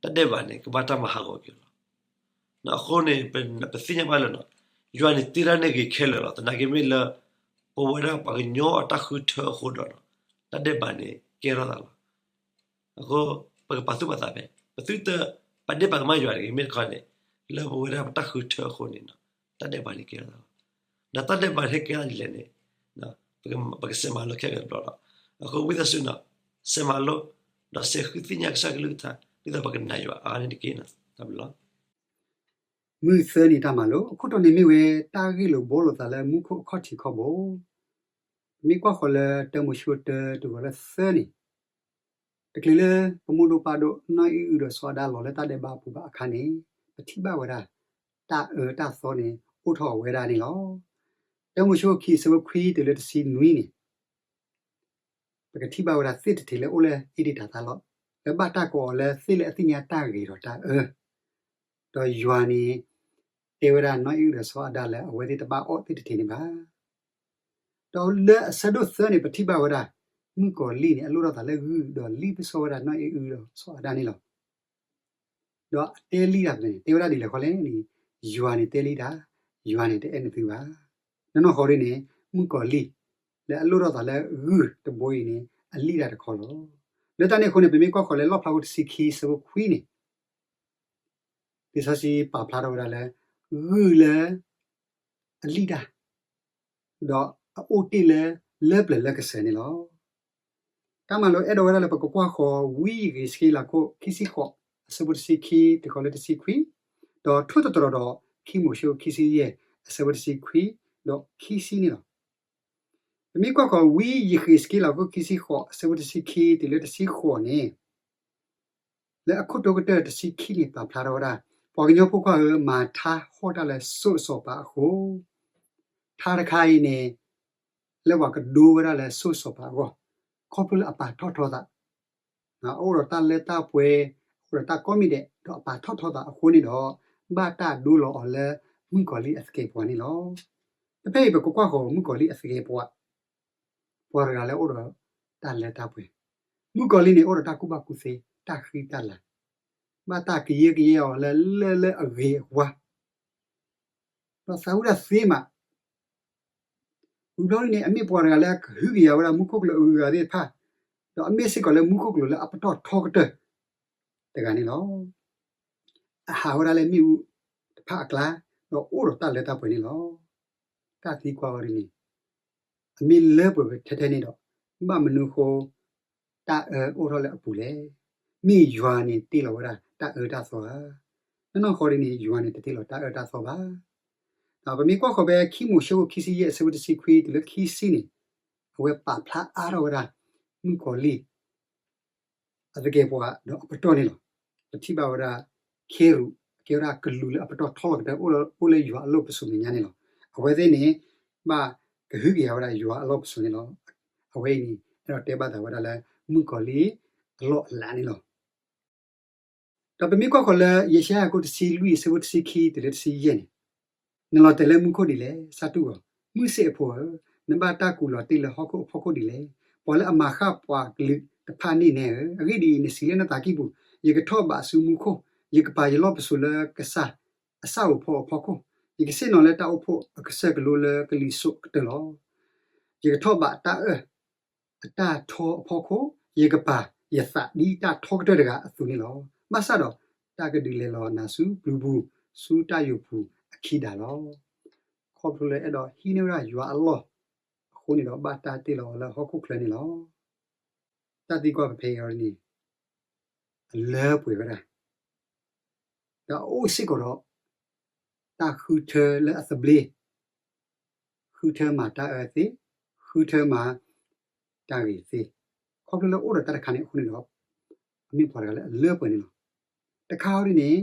တၢ်ဒဲးဘးန့ၣ် ကဘၣ်တၢ်မၤဟးဂီၤက့ၤလီၤ. အဃိန့ၣ် ပသ့ၣ်ညါဘၣ်လၢ ယွၤန့ၣ်တ့တၢ်န့ၣ်ဂ့ၤခဲလၢာ်လီၤ. သနာ်က့မ့ၢ်လၢ ပဝဲဒၣ်ပှၤကညီအတၢ်ဃုထၢအဃိဒီး တၢ်ဒဲးဘးန့ၣ်ကဲထီၣ်သးလီၤ. အဃိ ပကပာ်သူၣ်ပာ်သးဖဲ ပသုတပာ်ဒဲးဘးကမၣ်ယွၤတဂ့ၤ, မ့ၢ်တခီန့ၣ် လၢပဝဲဒၣ်ပတၢ်ဃုထၢအဃိန့ၣ် တၢ်ဒဲးဘးန့ၣ်ကဲထီၣ်သးလီၤ. ဒီးတၢ်ဒဲးဘးန့ၣ်ဟဲကဲထီၣ်ဒ်လဲၣ်န့ၣ် ပကစးမၤလိခဲလၢာ်တဘျီလီၤ. အဃိဝံသးစူၤနီၤ စးမၤလိ ဒီးစးဃုသ့ၣ်ညါကစၢ်ကလုၢ်ကထါ ဒ်သိးပကနာ်ယွၤအါန့ၣ်တက့ၢ်. တၢ်ဘျုးလီၤ. မုၢ်သၢနံၤတၢ်မၤလိ အခိၣ်တီန့ၣ်မ့ၢ်ဝဲတၢ်ဂ့ၢ်လိာ်ဘှီလိာ်သးလၢမူခိၣ်အခီၣ်ထံးခီၣ်ဘိ. ပမ့ၢ်ကွၢ်ဃီၤလၢတၢမိၤၡ့တၢ တဂီၤလၢသၢန့ၣ် တချုးလၢပမိၢ်ဒိၣ်ပၢ်ဒိၣ်နီၢ်အံၣ်အုဒီးစီၤအၤဒၣ်လီၤလၢတၢ်ဒဲးဘးအပူၤဘၣ်အခါန့ၣ် ပထံၣ်ဘၣ်ဝဲဒၣ် တၢ်အၢတၢ်သီန့ၣ် အိၣ်ထီၣ်ဝဲဒၣ်န့ၣ်လီၤ. တၢမိၤၡ့အခံအဆၢဖိခွံတုၤလၢတဆံနွံန့ၣ် ပကထံၣ်ဘၣ်ဝဲဒၣ်သ့ၣ်တထံးလၢအိၣ်လၢအ့ဒ့ၣ်တၤသၣ်လီၤ. လၢဘၣ်တၢ်ကိးအီၤလၢသ့ၣ်လၢအသ့ၣ်ညါတၢ်ဂ့ၤဒီးတၢ်အၢ ဒီးယွၤန့ၣ် တဲဝဲဒၣ်နီၢ်အံၣ်အုဒီးစီၤအၤဒၣ်လၢအဝဲသ့ၣ်တဘၣ်အီၣ်သ့ၣ်တထံးန့ၣ်ဘၣ်. ဒီးလၢအဆၢဒိၣ်သၢန့ၣ် ပထံၣ်ဘၣ်ဝဲဒၣ် မုၣ်ကီၤလံၢ်န့ၣ် အလိၣ်ထီၣ်သးလၢဂုၢ်ဒီးလံၣ်ပစီဝဲဒၣ်နီၢ်အံၣ်အုဒီးစီၤအၤဒၣ်န့ၣ်လီၤ. ဒီးအတဲလံၣ်တၢ်န့ၣ် တဲဝဲဒၣ်ဒ်လဲၣ်ဃီလဲၣ်န့ၣ် ယွၤန့ၣ်တဲလံၣ်တၢ်, ယွၤန့ၣ်တအဲၣ်နသုဘၣ်. နီၢ်နီၢ်ဃီဒ်န့ၣ် မုၣ်ကီၤလံၢ် လၢအလိၣ်ထီၣ်သးလၢဂုၢ်တဘိအံၤန့ၣ် အလံၣ်တၢ်တခီလီၤ. လၢတၢ်န့ၣ်အဃိန့ၣ် ပမ့ၢ်ကွၢ်ဃီၤလၢလီၣ်ဖျါခိၣ်တဆံခံအဆၢဖိခွံန့ၣ် လံာ်စီဆှံပာ်ဖျါထီၣ်ဝဲဒၣ်လၢ ဂုၢ်လၢ အလံၣ်တၢ် ဒီးအအိၣ်တ့ၢ်လၢ လၢပျၢၤလၢကစၢၤန့ၣ်လီၤ. တၢ်မၤလိအဲၣ်ဒိးဝဲဒၣ်လၢပကကွၢ်ဃီၤ ဝံယဃ့းစက့လးခိၣ်ခံဆံဃိး အဆၢဖိတဆံခံတုၤဃီၤလၢတဆံခွံ, ဒီးထိၣ်သတြီၤဒီးခံမိၤၡ့ခံဆံယဲၢ် အဆၢဖိတဆံခွံ ဒီးခံဆံန့ၣ်လီၤ. ပမ့ၢ်ကွၢ်ဃီၤဝံယဃ့းစက့လးခိၣ်ခံဆံဃိး အဆၢဖိတဆံခံတုၤလၢတဆံဃိးန့ၣ် လၢအခိၣ်တီကတၢၢ်တဆံခံန့ၣ် ပာ်ဖျါထီၣ်ဝဲဒၣ် ပှၤကညီဖိခွါဧၢ, မၤထါဟီၣ်တၢ်လၢစိၤစီၤပၤအဃိ, ထါတခါအံၤန့ၣ် လၢပှၤကဒိဝဲဒၣ်လၢစိၤစီၤပၤအဂီၢ်, ခီဖျိလၢအပာ်ထီၣ်ထီသး, အအိၣ်ဒီးတၢ်လၢတၢ်ပှဲၤ, အအိၣ်ဒီးတၢ်ကိးမံၤဒဲး ဒီးအပာ်ထီၣ်ထီသးအဃိန့ၣ်ဒီး ဘၣ်တၢ်ဒိလီၤအီၤလၢမုၣ်ကီၤလံၢ်အသကဲးပဝးန့ၣ်လီၤ. ဖဲဖဲအံၤ ပကကွၢ်ဃီၤမုၣ်ကီၤလံၢ်အသကဲးပဝး ပှၤတဂၤလၢအိၣ်ဒီးတၢ်လၢတၢ်ပှဲၤ, မုၣ်ကီၤလံၢ်န့ၣ် အိၣ်ဒီးတၢ်ကူၣ်ဘၣ်ကူၣ်သ့, တၢ်ဃံတၢ်လၤ, ဘၣ်တၢ်ကယဲၢ်ကယဲၢ်အီၤလၢလၢလၢအဂ့ၤအဝါ, ဒီးသးဝံၣ်တၢ်သ့မး, ဝံၤဘျီဒ်န့ၣ် အမ့ၢ်ပှၤတဂၤလၢအကဟုကယာ်ဝဲဒၣ်မူခိၣ်ကလူးအဂုၤအဂၤသ့ၣ်တဖၣ်, ဒီးအမ့ၢ်စ့ၢ်ကီးလၢမူခိၣ်ကလူးလၢအပတီၢ်ထီကတၢၢ်တဂၤန့ၣ်လီၤ. အဟးဝဲဒၣ်လၢမ့ၣ်အူတဖၣ်အကျါ, ဒီးအိၣ်ဒီးတၢ်လၢတၢ်ပှဲၤန့ၣ်လီၤ. တၢ်သံကွၢ်အီၤဒ်န့ၣ်, အမ့ၢ်လၢပှဲၤထဲထဲန့ၣ်ဒီး, ဘၣ်မနုၤအဃိ တၢ်အၢအိၣ်ထီၣ်လၢအပူၤလဲၣ်. မ့ၢ်ယွၤန့ၣ်တ့လီၤဝဲဒၣ်တၢ်အၢတၢ်သီဧါ. နီၢ်နီၢ်ဃီဒ်န့ၣ် ယွၤန့ၣ်တတ့လီၤတၢ်အၢတၢ်သီဘၣ်. ဒီးပမ့ၢ်ကွၢ်ဃီၤဖဲခံမိၤၡ့အခိၣ်ခံဆံယဲၢ်အဆၢဖိတဆံခွံတုၤလၢခံဆံန့ၣ်, အဝဲပာ်ဖျါအါထီၣ်ဝဲဒၣ် မုၣ်ကီၤလံၢ် အသကဲာ်ပဝးဒီးအပတီၢ်န့ၣ်လီၤ. ပထံၣ်ဘၣ်ဝဲဒၣ် ခ့ရူး အကဲဝဲဒၣ်ကလူးလၢအပတီၢ်ထီလီၤကတၢၢ် အိၣ်လၢယွၤအလီၢ်ပစိာ်မဲာ်ညါန့ၣ်လီၤ. အဝဲသ့ၣ်န့ၣ် ဘၣ်ကဟုကယာ်ဝဲဒၣ်ယွၤအလီၢ်ပစိာ်န့ၣ်လီၤ. အဝဲအံၤန့ၣ် အဲၣ်ဒိးတဲဘၣ်သးဝဲဒၣ်လၢ မုၣ်ကီၤလံၢ်အလီၢ်အလၤန့ၣ်လီၤ. ဒီးပမ့ၢ်ကွၢ်ဃီၤလၢ ယၡါယၤအခိၣ်တဆံလွံၢ်အဆၢဖိတဆံခံတုၤလၢတဆံယဲၢ်န့ၣ်, နလီၤတဲာ်လၢမူခိၣ်ဒ်လဲၣ်. စးတူၢ်အီၤ, မုၢ်ဆ့ၣ်အဖိဧၢ, နဘၣ်တၢ်ကူးလီၤတ့ၢ်လၢဟီၣ်ခိၣ်အဖီခိၣ်ဒ်လဲၣ်. ပှၤလၢအမၤဃၣ်ပှၤကလုာ်တဖၣ်န့ၣ်နဲဧၢ, အဂ့ၢ်ဒ်အံၤ, နစံးလၢနသးကံၢ်ပူၤ, ယကထီၣ်ဘးဆူမူခိၣ်, ယကပာ်ယလီၢ်ပစိာ်လၢကစၢ်အဆၣ်ဧိၤဖီဧိၤအဖီခိၣ်, ယကဆ့ၣ်နီၤလၢတၢ်အိၣ်ဖှိၣ်အကစၢၢ်ကလိလၢကလံၤစိးကတၢၢ်လီၤ. ယကထီၣ်ဘးတၢ်အၢၣ်အတၢ်ထီအဖီခိၣ်, ယကပာ်ယသးဒ်တၢ်ထီကတၢၢ်တဂၤအသိးန့ၣ်လီၤ. ဘၣ်ဆၣ်ဒီးတၢ်ကဒုးလဲၤလီၤနၤဆူပျုၤပူၤ, ဆူတၢ်ယိာ်ပူၤအခံဒၣ်လီၤ. ခီဖျိလၢအဲၣ်ဒိးဟံးန့ၢ်ဝဲဒၣ်ယွၤအလီၢ်အဃိန့ၣ်ဒီး ဘၣ်တၢ်တ့လီၤအီၤလၢဟီၣ်ခိၣ်ချၢန့ၣ်လီၤ. တၢ်သံကွၢ်ဖဲအံၤအီၤန့ၣ် အလၢပှဲၤဝဲဒၣ်, ဒီးအအိၣ်စ့ၢ်ကီးဒီး တၢ်ဃုထၢလၢအသဘျ့, ဃုထၢမၤတၢ်အၢသ့, ဃုထၢမၤတၢ်ဂ့ၤသ့, ခီဖျိလၢအိၣ်ဒီးတၢ်တခါန့ၣ်အဃိန့ၣ်ဒီး အမ့ၢ်ပှၤတဂၤလၢအလၢပှဲၤန့ၣ်လီၤ. တခါအံၤဒ်န့ၣ်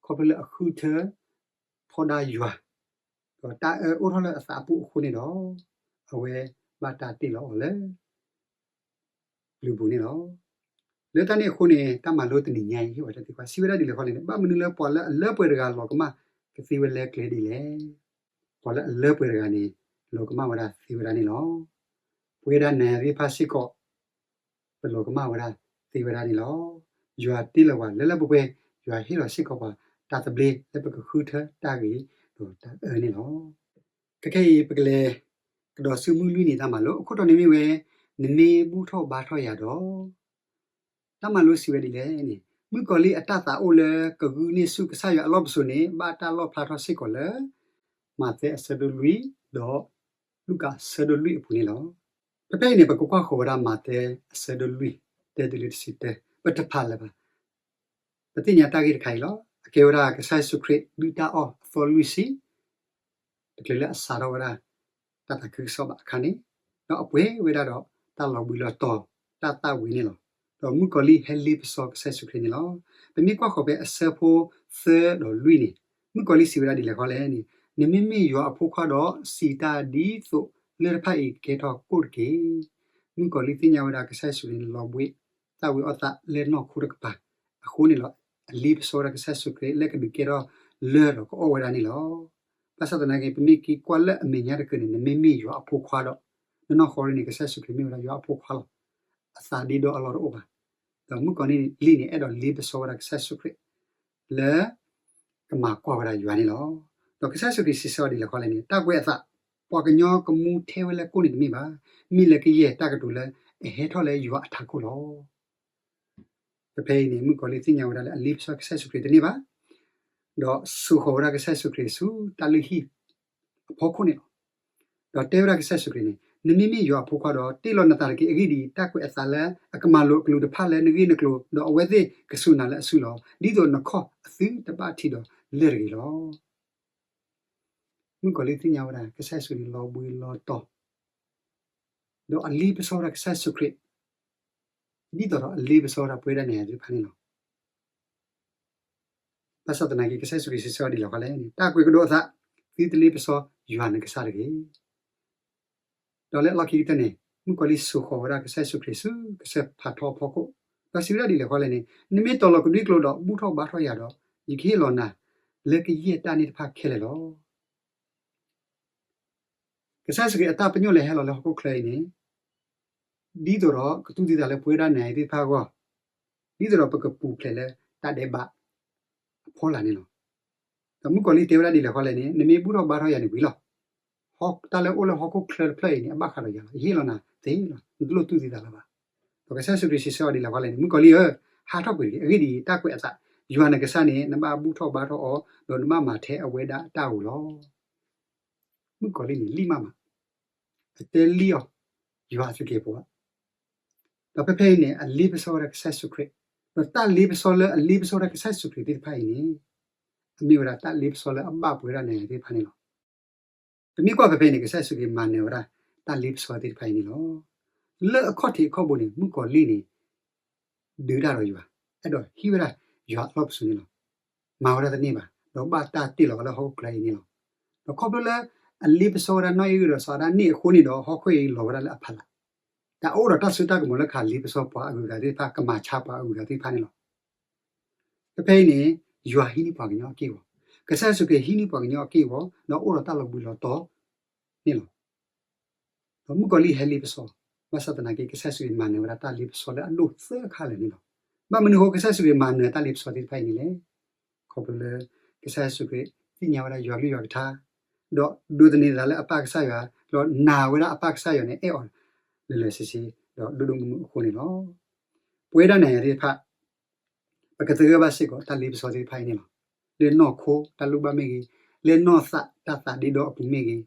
ခီဖျိလၢအဃုထၢ ထီဒါယွၤ, ဒီးတၢ်အၢအိၣ်ထီၣ်လၢအသးအပူၤအဃိန့ၣ်ဒီး အဝဲဘၣ်တၢ်တ့လီၤအီၤလၢ ပျုၤပူၤန့ၣ်လီၤ. လၢတၢ်န့ၣ်အဃိန့ၣ် တၢ်မၤလိတနံၤညါအံၤ ဟ့ၣ်ဝဲတၢ်သံကွၢ် စံးဝဲဒၣ်ဒ်လဲၣ်ဃီလဲၣ်န့ၣ်, ဘၣ်မနုၤလၢပှၤလၢအလၢပှဲၤတဂၤလီၤကမၣ်ကသ့ဝဲလၢကျဲဒ်လဲၣ်. ပှၤလၢအလၢပှဲၤတဂၤန့ၣ် လီၤကမၣ်ဝဲဒၣ်သ့ဝဲဒၣ်န့ၣ်လီၤ. ပဝဲဒၣ်နၤယၤသ့ၣ်တဖၣ်စ့ၢ်ကီး ပလီၤကမၣ်ဝဲဒၣ်သ့ဝဲဒၣ်န့ၣ်လီၤ. ယွၤတ့လီၤပှၤလၢလၢပှဲၤပှဲၤ, ယွၤဟ့ၣ်လီၤစ့ၢ်ကီးပှၤတၢ်သဘျ့လၢပကဃုထၢတၢ်ဂ့ၤ ဒီးတၢ်အၢန့ၣ်လီၤ. ခဲခဲအံၤ ပကလဲၤကဒီးဆူမုၢ်လွံၢ်နံၤတၢ်မၤလိ, အခိၣ်တီန့ၣ်မ့ၢ်ဝဲ နမ့ၢ်ဘူၣ်ထီၣ်ဘါထီၣ်ယၤဒီး တၢ်မၤလိစံးဝဲဒ်လဲၣ်န့ၣ်, မုၣ်ကီၤလံၢ်အတၢ်သးအိၣ်လၢကဂုာ်န့ၢ်ဆူၣ်ကစၢ်ယွၤအလီၢ်ပစိာ်န့ၣ် ဘၣ်တၢ်လီၣ်ဖျါထီၣ်စ့ၢ်ကီးလၢ မးသဲအဆၢဒိၣ်လွံၢ် ဒီးလူၤကၣ်အဆၢဒိၣ်လွံၢ်အပူၤန့ၣ်လီၤ. ဖဲဖဲအံၤန့ၣ် ပကကွၢ်ဃီၤဝဲဒၣ်မးသဲအဆၢဒိၣ်လွံၢ် တဲတုၤလၢတဆံတၢ, ပတဖးလၢၤဘၣ်. ပသ့ၣ်ညါတၢ်ဂ့ၢ်တခါအံၤလီၤ. အကဲဝဲဒၣ်ကစၢ်ယ့ၣ်ၡူးခရံာ်ဒုၣ်တၢ်အီၣ်အသီလွံၢ်ဆံ တချုးလၢအစးထီၣ်ဝဲဒၣ် တၢ်သးခုကစီၣ်ဘၣ်အခါန့ၣ်, ဒီးအပှဲၤဝဲဒၣ်ဒီးတၢ်လီၤဘှံးလီၤတီၤ တၢ်သၣ်ဝံၤန့ၣ်လီၤ. ဒီးမုၣ်ကီၤလံၢ်ဟဲလ့ပစီကစၢ်ယ့ၣ်ၡူးခရံာ်န့ၣ်လီၤ. ပမ့ၢ်ကွၢ်ဃီၤဖဲအဆၢဖိသၢဒီးလွံၢ်န့ၣ်, မုၣ်ကီၤလံၢ်စံးဝဲဒၣ်ဒ်လဲၣ်ဃီလဲၣ်န့ၣ်, နမ့မ့ၢ်ယွၤအဖိခွါဒီး စံးတၢ်ဒ်သိးလၢတဖၣ်အံၤကကဲထီၣ်ကိၣ်တက့ၢ်. မုၣ်ကီၤလံၢ်သ့ၣ်ညါဝဲဒၣ်ကစၢ်ယ့ၣ်ၡူးန့ၣ် လီၤဘှံးသၣ်ဝံၤအီၣ်သးလၢနီၢ်ခိတကပၤအဃိန့ၣ်လီၤ. အလ့ပစီဝဲဒၣ်ကစၢ်ယ့ၣ်ၡူးခရံာ်လၢကဒုးကဲထီၣ်လၢၢ်ဒီးကအီၣ်ဝဲဒၣ်န့ၣ်လီၤ. ဘၣ်ဆၣ်သနာ်က့ ပမ့ၢ်က့ၤကွၢ်လၢအမဲာ်ညါတက့ၢ်န့ၣ် နမ့မ့ၢ်ယွၤအဖိခွါဒီး, နီၢ်နီၢ်ဃီဒ်န့ၣ် ကစၢ်ယ့ၣ်ၡူးခရံာ်မ့ၢ်ဝဲဒၣ်ယွၤအဖိခွါလီၤ. အသးဒ့ဒီအလီၢ်တအိၣ်ဘၣ်. ဒီးမုၣ်ကီၤလံၢ်န့ၣ် အဲၣ်ဒိးလ့ပစီဝဲဒၣ်ကစၢ်ယ့ၣ်ၡူးခရံာ် လၢ ကမၤကွၢ်ဝဲဒၣ်ယွၤန့ၣ်လီၤ. ဒီးကစၢ်ယ့ၣ်ၡူးခရံာ်စံးဆၢအီၤဒ်လဲၣ်ဃီလဲၣ်န့ၣ်, တၢ်ကွဲးအသး, ပှၤကညီကမူထဲဝဲလၢကိၣ်န့ၣ်တမ့ၢ်ဘၣ်. မ့ၢ်လၢကယဲၢ်တၢ်ကတိၤလၢအဟဲထီၣ်လၢယွၤအထးခိၣ်လီၤ. ဖဲဖဲအံၤန့ၣ် မုၣ်ကီၤလံၢ်သ့ၣ်ညါဝဲဒၣ်လၢအလ့ပစီကစၢ်ယ့ၣ်ၡူးခရံာ်တန့ၢ်ဘၣ်, ဒီးစိာ်ဃီၤဝဲဒၣ်ကစၢ်ယ့ၣ်ၡူးခရံာ်ဆူတၢ်လုၢ်ဟံၣ်အဖီခိၣ်န့ၣ်လီၤ. ဒီးတဲဝဲဒၣ်ကစၢ်ယ့ၣ်ၡူးခရံာ်န့ၣ်, နမ့မ့ၢ်ယွၤအဖိခွါဒီး တ့လီၤနသးတက့ၢ်. အဂ့ၢ်ဒ်အံၤ, တၢ်ကွဲးအသးလၢအကမၤလိာ်အကလူးတဖၣ်လၢနဂ့ၢ်နကျိၤ, ဒီးအဝဲသ့ၣ်ကစူၢ်နာ်လၢအစုလီၤ. ဒ်သိးနခီၣ်အသုတဘၣ်ထံးဒီးလၢၢ်တဂ့ၤလီၤ. မုၣ်ကီၤလံၢ်သ့ၣ်ညါဝဲဒၣ် ကစၢ်ယ့ၣ်ၡူးန့ၣ်လီၤဘှံးလီၤတီၤ, ဒီးအလ့ပစီဝဲဒၣ်ကစၢ်ယ့ၣ်ၡူးခရံာ်, ဒ်သိးဒီးအလ့ပစီဝဲဒၣ်ပဝဲဒၣ်နၤယၤသ့ၣ်တဖၣ်န့ၣ်လီၤ. ဘၣ်ဆၣ်သနာ်က့ ကစၢ်ယ့ၣ်ၡူးခရံာ်စံးဆၢအီၤဒ်လဲၣ်ဃီလဲၣ်န့ၣ်, တၢ်ကွဲးကဒီးအသး, သုတလ့ပစီယွၤနကစၢ်တဂ့ၤ. ဒီးလၢအလီၢ်ခံကတၢၢ်န့ၣ်, မုၣ်ကီၤလံၢ်စိာ်ဃီၤဝဲဒၣ်ကစၢ်ယ့ၣ်ၡူးခရံာ်ဆူကစၢၢ်ဖးထီအဖီခိၣ်, ဒီးစံးဝဲဒၣ်ဒ်လဲၣ်ဃီလဲၣ်န့ၣ်, နမ့ၢ်တီၤလီၤကဒွံကျိာ်ဒီးဘူၣ်ထီၣ်ဘါထီၣ်ယၤဒီး, ယကဟ့ၣ်လီၤနၤလၢကယဲၢ်တၢ်န့ၣ်တဖၣ်ခဲလၢာ်လီၤ. ကစၢ်ယ့ၣ်ၡူးခရံာ်အတၢ်ပညိၣ်လၢဟဲလီၤလၢဟီၣ်ခိၣ်ချၢအံၤန့ၣ်, ဒ်သိးဒီးကတူၢ်သံသးလၢပဝဲဒၣ်နၤယၤသ့ၣ်တဖၣ်အဂီၢ်, ဒ်သိးဒီးပကပူၤဖျဲးလၢတၢ်ဒဲးဘးအဖီလာ်န့ၣ်လီၤ. ဒီးမုၣ်ကီၤလံၢ်တဲဝဲဒၣ်ဒ်လဲၣ်ဃီလဲၣ်န့ၣ်, နမ့ၢ်ဘူၣ်ထီၣ်ဘါထီၣ်ယၤန့ၣ်ဝံၤလီၤ. တၢ်လၢအိၣ်လၢဟီၣ်ခိၣ်ချၢတဖျၢၣ်အံၤန့ၣ် အဘၣ်ဃးဒီးယၤလီၤ. ယဟ့ၣ်လီၤနၤသ့လီၤ. နတလိၣ်တူၢ်သံသးလၢၤဘၣ်. ဒီးကစၢ်ယ့ၣ်ၡူးခရံာ်စံးဆၢအီၤဒ်လဲၣ်ဃီလဲၣ်န့ၣ်, မုၣ်ကီၤလံၢ်ဧၢ, ဟးထီၣ်ကွံာ်တဂ့ၤ. အဂ့ၢ်ဒ်အံၤ, တၢ်ကွဲးအသး, ယွၤနကစၢ်န့ၣ် နဘၣ်ဘူၣ်ထီၣ်ဘါထီၣ်အီၤ, ဒီးနဘၣ်မၤထဲအဝဲဒၣ်အတၢ်ဧိၤလီၤ. မုၣ်ကီၤလံၢ်န့ၣ် လံၣ်မးမး, အတဲလံၣ်အီၤ ယွၤအစူၢ်က့ၤပဝး, ဒီးဖဲဖဲအံၤန့ၣ် အလ့ပစီဝဲဒၣ်ကစၢ်ယ့ၣ်ၡူးခရံာ်, ဒီးတၢ်လ့ပစီလၢအလ့ပစီဝဲဒၣ်ကစၢ်ယ့ၣ်ၡူးခရံာ်သ့ၣ်တဖၣ်အံၤန့ၣ်, အမ့ၢ်ဝဲဒၣ်တၢ်လ့ပစီလၢအဘၣ်ပှဲၤဒၣ်နၤယၤသ့ၣ်တဖၣ်န့ၣ်လီၤ. ပမ့ၢ်ကွၢ်ဖဲဖဲအံၤန့ၣ် ကစၢ်ယ့ၣ်ၡူးခရံာ်မၤနၢၤဝဲဒၣ် တၢ်လ့ပစီသ့ၣ်တဖၣ်အံၤန့ၣ်လီၤ. လၢအခီၣ်ထံးအခီၣ်ဘိန့ၣ် မုၣ်ကီၤလံၢ်န့ၣ် ဒုးတၢ်ဒီးယွၤ, အဲၣ်ဒိးဟံးဝဲဒၣ်ယွၤအလီၢ်ပစိာ်န့ၣ်လီၤ. မၤဝဲဒၣ်တန့ၢ်ဘၣ်, ဒီးဘၣ်တၢ်တ့ၢ်လီၤဝဲလၢဟီၣ်ခိၣ်ချၢအံၤန့ၣ်လီၤ. ဒီးခီဖျိလၢ အလ့ပစီဝဲဒၣ်နီၢ်အံၣ်ဂုၢ်ဒီးစီၤအၤဒၣ်န့ၣ်အဃိန့ၣ်ဒီး ဟီၣ်ခိၣ်အံၤလီၤဝဲဒၣ်လၢအဖီလာ်, တၢ်အိၣ်ဒီးတၢ်စိတၢ်ကမီၤလၢကလ့ပစီပှၤအဂုၤအဂၤသ့ၣ်တဖၣ်, ကမၤဆါပှၤအဂုၤအဂၤသ့ၣ်တဖၣ်န့ၣ်လီၤ. ဖဲဖဲအံၤန့ၣ် ယွၤဟံးန့ၢ်ပှၤကညီအက့ၢ်အဂီၤ, ကစၢ်ယ့ၣ်ၡူးခရံာ်ဟံးန့ၢ်ပှၤကညီအက့ၢ်အဂီၤ, ဒီးအိၣ်ဒီးတၢ်လီၤဘှံးလီၤတီၤန့ၣ်လီၤ. ဒီးမုၣ်ကီၤလံၢ်ဟဲလ့ပစီ, ဘၣ်ဆၣ်သနာ်က့ ကစၢ်ယ့ၣ်ၡူးခရံာ်မၤနၢၤဝဲဒၣ်တၢ်လ့ပစီလၢအဒိၣ်သၢခါလၢာ်န့ၣ်လီၤ. ဘၣ်မနုၤအဃိ ကစၢ်ယ့ၣ်ၡူးခရံာ်မၤနၢၤတၢ်လ့ပစီသ့ၣ်တဖၣ်အံၤန့ၣ်လဲၣ်. ခီဖျိလၢ ကစၢ်ယ့ၣ်ၡူးခရံာ်သ့ၣ်ညါဝဲဒၣ်ယွၤကလုၢ်ယွၤကထါ, ဒီးဒိးသန့ၤသးလၢအပၢ်ကစၢ်ယွၤ, ဒီးနာ်ဝဲဒၣ်အပၢ်ကစၢ်ယွၤန့ၣ် အဲၣ်အီၤလၢာ်လၢာ်ဆ့ဆ့, ဒီးဒိၣ်ဒိၣ်မုၢ်မုၢ်အဃိန့ၣ်လီၤ. ပဝဲဒၣ်နၤယၤသ့ၣ်တဖၣ် ပကသဂၢၢ်ဘၣ်စ့ၢ်ကီးတၢ်လ့ပစီသ့ၣ်တဖၣ်အံၤန့ၣ်လီၤ. လၢနီၢ်ခိတၢ်လိၣ်ဘၣ်မ့ၢ်ဂ့ၤ, လၢနီၢ်သးတၢ်သးဒ့ဒီအပူၤမ့ၢ်ဂ့ၤ,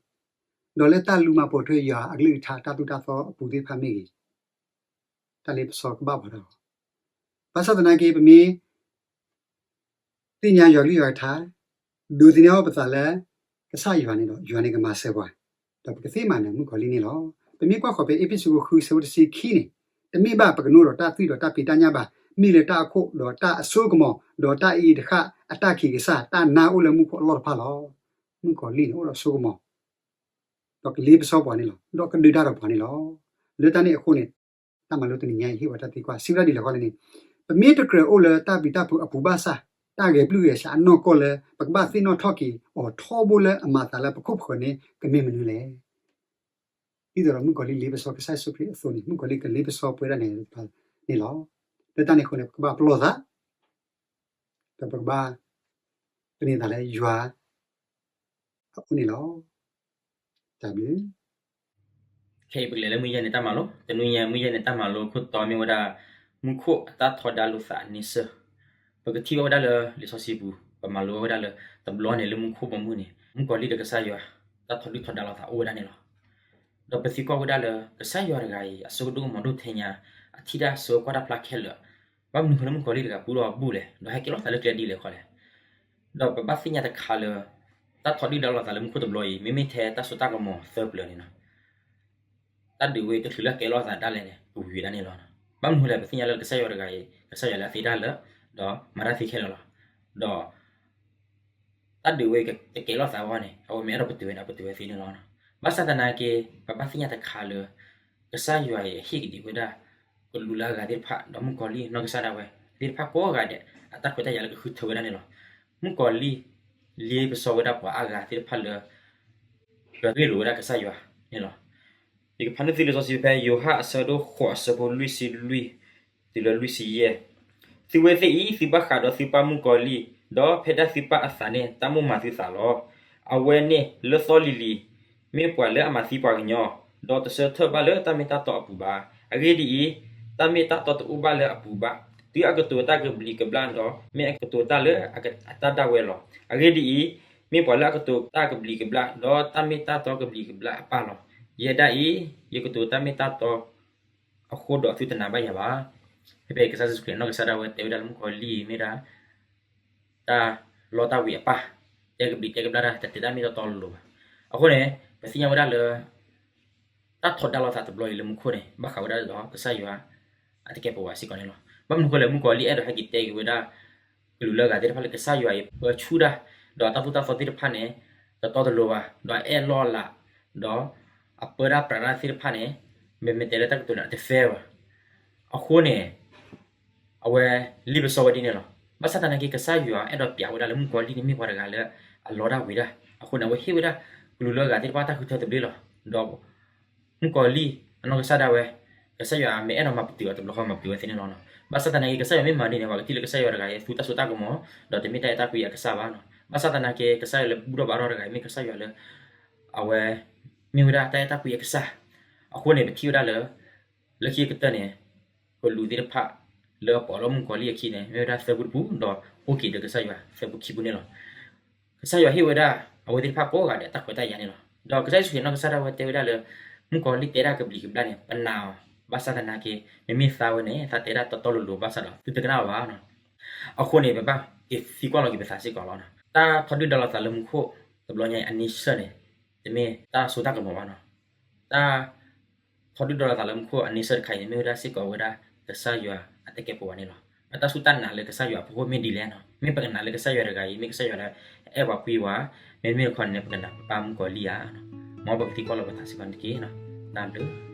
ဒီးလၢတၢ်လူၤမၤပိာ်ထွဲယွၤအကလုၢ်ကထါတၢ်သိၣ်တၢ်သီအပူၤသ့ၣ်တဖၣ်မ့ၢ်ဂ့ၤ, တၢ်လ့ပစီကဘၣ်ပှၤတၢ်လီၤ. ဘၣ်ဆၣ်သနာ်က့ ပမ့ၢ် သ့ၣ်ညါယွၤကလုၢ်ယွၤကထါ, ဒိးသန့ၤအီၤပသးလၢ ကစၢ်ယွၤန့ၣ်ဒီး ယွၤန့ၣ်ကမၤစၢၤပှၤ, ဒီးပကသ့မၤနၢၤမုၣ်ကီၤလံၢ်န့ၣ်လီၤ. ပမ့ၢ်ကွၢ်ဃီၤဖဲအ့းဖ့းစူးခိၣ်ဃုဆၢဖိတဆံခံန့ၣ်, တမ့ၢ်ဘၣ်ပကနိဒီးတၢ်သွံၣ်ဒီးတၢ်ဖံးတၢ်ညၣ်ဘၣ်, မ့ၢ်လၢတၢ်အခိၣ်ဒီးတၢ်အစိကမီၤ, ဒီးတၢ်အံၤတဃၣ်အတၢ်ခံးကစၢ်, တၢ်နါအိၣ်လၢမူခိၣ်အလီၢ်တဖၣ်လီၤ. မုၣ်ကီၤလံၢ်န့ၣ်အိၣ်ဒီးစိကမီၤ ဒီးကလ့ပစီပှၤန့ၣ်လီၤ. ဒီးကဒုးတၢ်ဒီးပှၤန့ၣ်လီၤ. လၢတၢ်န့ၣ်အဃိန့ၣ်, တၢ်မၤလိတနံၤညါအံၤဟ့ၣ်ဝဲတၢ်သံကွၢ် စံးဝဲဒၣ်ဒ်လဲၣ်ဃီလဲၣ်န့ၣ်, ပမ့ၢ်တကြၢးအိၣ်လၢတၢ်ပျံၤတၢ်ဖုးအပူၤဘၣ်ဆၣ်, တၢ်ဂဲၤပျုၢ်ဂဲၤဆှးအနီၢ်ကီၢ်လၢ ပကဘၣ်သ့ၣ်နီၣ်ထီၣ်က့ၤအီၤထီဘိလၢအမၤသးလၢပခိၣ်ပဃၢၤန့ၣ် ကမ့ၢ်မနုၤလဲၣ်. ဒ်သိးဒီးမုၣ်ကီၤလံၢ်လ့ပစီကစၢ်ယ့ၣ်ၡူးခရံာ်အသိးန့ၣ်, မုၣ်ကီၤလံၢ်ကလ့ပစီပဝဲဒၣ်န့ၣ်လီၤ. လၢတၢ်န့ၣ်အဃိန့ၣ် ပကဘၣ်ပလီၢ်သး ဒီးပကဘၣ်သန့ၤသးလၢယွၤအအိၣ်န့ၣ်လီၤ. တၢ်ဘျုး. ခဲအံၤပကလဲၤလၢမုၢ်ယဲၢ်န့ၣ်တၢ်မၤလိ, တနွံညါမုၢ်ယဲၢ်န့ၣ်တၢ်မၤလိခိၣ်တီမ့ၢ်ဝဲဒၣ် မူခိၣ်အတၢ်ထီဒါလိာ်သးအန့ဆၢၣ်. ပကထံၣ်ဘၣ်ဝဲဒၣ်လၢလံာ်စီဆှံပူၤ, ပမၤလိဝဲဒၣ်လၢ တဘျီန့ၣ်လၢမူခိၣ်ပိာ်မုၣ်န့ၣ် မုၣ်ကီၤလံၢ်ဒီးကစၢ်ယွၤ တၢ်ထီဒုၣ်ထီဒါလိာ်သးအိၣ်ဝဲဒၣ်န့ၣ်လီၤ. ဒီးပသံကွၢ်ဝဲဒၣ်လၢ ကစၢ်ယွၤတဂၤအံၤ အစိကဒိၣ်ကမီၤဒိၣ်ထဲညါ, အထံၣ်တၢ်ဆၢကွၢ်တၢ်ဖျါခဲလၢာ်, ဘၣ်မနုၤဃိလၢမုၣ်ကီၤလံၢ်တဂၤပူထီၣ်ဘူၣ်လဲၣ်, ဒီးဟဲကဲထီၣ်သးလၢကျဲဒ်လဲၣ်ဃီလဲၣ်. ဒီးပဘၣ်သ့ၣ်ညါတခါလၢ တၢ်ထီဒုၣ်ဒါလိာ်သးလၢမူခိၣ်တဘျီအံၤ မ့မ့ၢ်ထဲတၢ်စိတၢ်ကမီၤသၢပျၢၤန့ၣ်လီၤ. တၢ်ဒုးဝဲတချုးလၢကဲထီၣ်သးဒၣ်လဲာ်န့ၣ် ကဝံၤဝဲဒၣ်န့ၣ်လီၤ. ဘၣ်မနုၤဃိလဲၣ် ပသ့ၣ်ညါလၢကစၢ်ယွၤတဂၤအံၤ ကစၢ်ယွၤလၢအသ့တၢ်လၢာ်, ဒီးမၤတၢ်သ့ခဲလၢာ်လီၤ. ဒီး တၢ်ဒုးဝဲတကဲထီၣ်သးအဂီၢ်န့ၣ် အဝဲမ့ၢ်အဲၣ်ဒိးပတုာ်ဝဲန့ၣ် အပတုာ်ဝဲသ့န့ၣ်လီၤ. ဘၣ်ဆၣ်သနာ်က့ ပဘၣ်သ့ၣ်ညါတခါလၢ ကစၢ်ယွၤအံၤအဟ့ၣ်ကဒံးဝဲဒၣ် ကလူးလၢအဂၤသ့ၣ်တဖၣ် ဒီးမုၣ်ကီၤလံၢ်နီၢ်ကစၢ်ဒၣ်ဝဲသ့ၣ်တဖၣ်ကိးဂၤဒဲး အတၢ်ခွဲးတၢ်ယာ်လၢကဃုထၢဝဲဒၣ်န့ၣ်လီၤ. မုၣ်ကီၤလံၢ် လ့ပစီဝဲဒၣ်ပှၤအါဂၤသ့ၣ်တဖၣ်လၢ ကရ့လိာ်ဝဲဒၣ်ကစၢ်ယွၤန့ၣ်လီၤ. ယကဖးန့ၢ်သုလံာ်စီဆှံဖဲ ယိၤဟၣ်အဆၢဒိၣ်ဃိးအဆၢဖိလွံၢ်ဆံလွံၢ် တုၤလၢလွံၢ်ဆံယဲၢ်. သုဝဲသ့ၣ်အံၤ သုဘၣ်ဃးဒီးသုပၢ်မုၣ်ကီၤလံၢ်, ဒီးဖဲဒၣ်သုပၢ်အသးန့ၣ် တၢ်မိၣ်မၤသုသးလီၤ. အဝဲန့ၣ်လၢသီလံၤလံၤ မ့ၢ်ပှၤလၢအမၤသံပှၤကညီ, ဒီးတဆၢထၢၣ်ဘၣ်လၢတၢ်မ့ၢ်တၢ်တီအပူၤဘၣ်. အဂ့ၢ်ဒ်အံၤ, တၢ်မ့ၢ်တၢ်တီတအိၣ်ဘၣ်လၢအပူၤဘၣ်. တုၤအကတိၤတၢ်ကဘျံးကဘျၣ်ဒီး မ့ၢ်အကတိၤတၢ်လၢအတၢ်ဒၣ်ဝဲလီၤ. အဂ့ၢ်ဒ်အံၤ, မ့ၢ်ပှၤလၢအကတိၤတၢ်ကဘျံးကဘျၣ် ဒီးတၢ်မ့ၢ်တၢ်တီကဘျံးကဘျၣ်အပၢ်လီၤ. ယဲဒၣ်အံၤ ယကတိၤတၢ်မ့ၢ်တၢ်တီ အဃိဒီးသုတနာ်ဘၣ်ယၤဘၣ်. ဖဲဖဲကစၢ်ယ့ၣ်ၡူးခရံာ်နီၢ်ကစၢ်ဒၣ်ဝဲတဲဝဲဒၣ်လၢမုၣ်ကီၤလံၢ်မ့ၢ်ဒၣ် တၢ်လီတၢ်ဝ့ၤအပၢ်, တဲကဘျံးတဲကဘျၣ်တၢ် တတဲတၢ်မ့ၢ်တၢ်တီလိၤလိၤဘၣ်. အဃိန့ၣ် ပသ့ၣ်ညါဝဲဒၣ်လၢ တၢ်ထီဒါလိာ်သးတဘျီအံၤလၢမူခိၣ်န့ၣ် ဘၣ်ဃးဝဲဒၣ်ဒီးကစၢ်ယွၤ အတကဲပဝးစ့ၢ်ကီးန့ၣ်လီၤ. ဘၣ်မနုၤဃိလဲၣ် မုၣ်ကီၤလံၢ်အဲၣ်ဒိးဟဲက့ၤတဲက့ၤဝဲဒၣ် ကလူးလၢအဂၤသ့ၣ်တဖၣ်လၢကစၢ်ယွၤအံၤ ပၢဆူၣ်တၢ် ဒီးတၢ်သိၣ်တၢ်သီသ့ၣ်တဖၣ်န့ၣ် တတီတလိၤဘၣ်, ဒီးအဲၣ်လီၤလး, ဒီးအပၢတၢ်ပြးတၢ်သ့ၣ်တဖၣ်န့ၣ် မ့မ့ၢ်တဲလၢတၢ်ကတိၤန့ၣ် အတ fair ဘၣ်. အဃိန့ၣ် အဝဲလ့ပစီဝဲဒ်န့ၣ်လီၤ. ဘၣ်ဆၣ်သနာ်က့ ကစၢ်ယွၤအဲၣ်ဒိးပျးဝဲဒၣ်လၢမုၣ်ကီၤလံၢ်န့ၣ်မ့ၢ်ပှၤတဂၤလၢအလီတၢ်ဝ့ၤတၢ်. အဃိန့ၣ် အဝဲဟ့ၣ်ဝဲဒၣ်ကလူးလၢအဂၤသ့ၣ်တဖၣ်တၢ်ဃုထၢသဘျ့လီၤ. ဒီး မုၣ်ကီၤလံၢ်အနီၢ်ကစၢ်ဒၣ်ဝဲ ကစၢ်ယွၤမ့ၢ်အဲၣ်ဒိးမၤပတုာ်အီၤတဘျီဃီ မၤပတုာ်ဝဲသ့န့ၣ်လီၤ. ဘၣ်ဆၣ်သနာ်က့ ကစၢ်ယွၤမ့ၢ်မၤဒ်န့ၣ် ပှၤကထံၣ်လၢကစၢ်ယွၤတဂၤအံၤ သူတၢ်စိတၢ်ကမီၤ ဒီးတမ့ၢ်တၢ်အဲၣ်တၢ်ကွံအကစၢ်ဘၣ်. ဘၣ်ဆၣ်သနာ်က့ ကစၢ်ယွၤလၢဘူၣ်ထီၣ်ဘါထီၣ်တဂၤအံၤ မ့ၢ်ကစၢ်ယွၤလၢ အဝဲ မ့ၢ်ဝဲဒၣ်တၢ်အဲၣ်တၢ်ကွံအကစၢ်. အဃိန့ၣ် ပထံၣ်ဝဲဒၣ်လၢ လၢခံကတၢၢ်န့ၣ် ကလူးသ့ၣ်တဖၣ် လၢအပိာ်လီၤမုၣ်ကီၤလံၢ်အခံန့ၣ် မ့ၢ်ဝဲဒၣ်သၢပူတပူ, ဒီးအိၣ်က့ၤဒီးကစၢ်ယွၤသၢပူခံပူန့ၣ်လီၤ. ကစၢ်ယွၤဟ့ၣ်ဝဲဒၣ် အဝဲသ့ၣ်တဖၣ်ကိးဂၤဒဲး တၢ်ခွဲးတၢ်ယာ်န့ၣ်လီၤ. ဒီးကစၢ်ယ့ၣ်ၡူးခရံာ်နီၢ်ကစၢ်ဒၣ်ဝဲတဲဝဲဒၣ်လၢ မုၣ်ကီၤလံၢ်တဲဒၣ်ကဘျံးကဘျၣ်န့ၣ် ပနာ်အီၤ, ဘၣ်ဆၣ်သနာ်က့ မ့မ့ၢ်သးဝဲန့ၣ် သးတဲဒၣ်တီတီလိၤလိၤဘၣ်ဆၣ်ဒီး သုတကနၣ်အီၤဘၣ်နီၤ. အဃိန့ၣ် ပဘၣ်က့ၤသံကွၢ်လီၤက့ၤပသးစ့ၢ်ကီးလီၤ. တၢ်ထီဒုၣ်ဒါလိာ်သးလၢမူခိၣ် တဘျီညါအံၤအန့ဆၢၣ်န့ၣ် တမ့ၢ်တၢ်စိတၢ်ကမီၤဘၣ်နီၤ. တၢ် ထီဒုၣ်ဒါလိာ်သးလၢမူခိၣ်အန့ဆၢၣ်တခါအံၤန့ၣ် မ့ၢ်ဝဲဒၣ်စ့ၢ်ကီးဝဲဒၣ် ကစၢ်ယွၤအတၢ်ကဲပဝးန့ၣ်လီၤ. ပတၢ်စူၢ်တၢ်နာ်လၢကစၢ်ယွၤအဖီခိၣ်မ့ၢ်ဒ်လဲၣ်နီၤ. မ့ၢ်ပကနာ်လၢကစၢ်ယွၤတဂၤအံၤ မ့ၢ်ကစၢ်ယွၤလၢအအဲၣ်ပှၤကွံပှၤ, မ့မ့ၢ်တခီန့ၣ် ပကနာ်ပပၢ်မုၣ်ကီၤလံၢ်ဧါ. မ်ပကသံကွၢ်လီၤပသးစ့ၢ်ကီးန့ၣ်တက့ၢ်. တၢ်ဘျုး